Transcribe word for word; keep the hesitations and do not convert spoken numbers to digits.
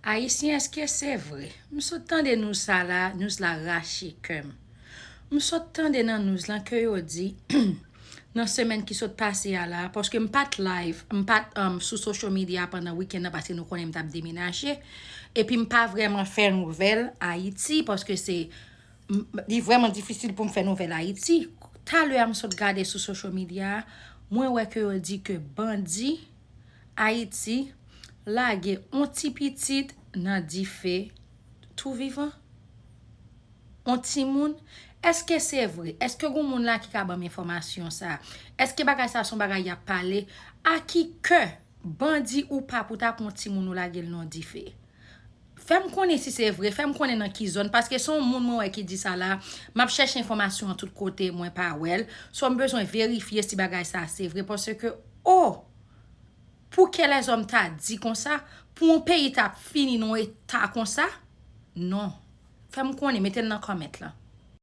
Ayisyen, èske se vre? M sot tande news sa la, news la rache kè m. M sot tande nan news lan ke yo di, nan semèn ki sot pase a la, paske m pa t live, m pa t um, sou social media pandan wikenn nan, paske nou konnen m t ap demenaje, epi m pa vrèman fè nouvèl Ayiti, paske se m- li vrèman difisil pou m fè nouvèl Ayiti. Talè a m sot gade sou social media, mwen wè ke yo di ke bandi Ayiti lage on ti pitit nan dife tou vivan. On timoun, èske se vre? Èske gon moun la ki ka ban m enfòmasyon sa? Èske bagay sa se yon bagay y ap pale? A ki kè bandi ou pa pou ta pran on timoun ou lage l nan dife? Fè m konnen si se vre, fè m konnen nan ki zòn, paske se yon moun mwen wè ki di sa la, m ap chèche enfòmasyon an tout kote, mwen pa wè l. So m bezwen verifye si bagay sa se vre, paske, oh, pou ke lèzòm ta di konsa, pou yon peyi ta fini nan yon eta konsa, non. Fè m konnen, mete l nan comment lan.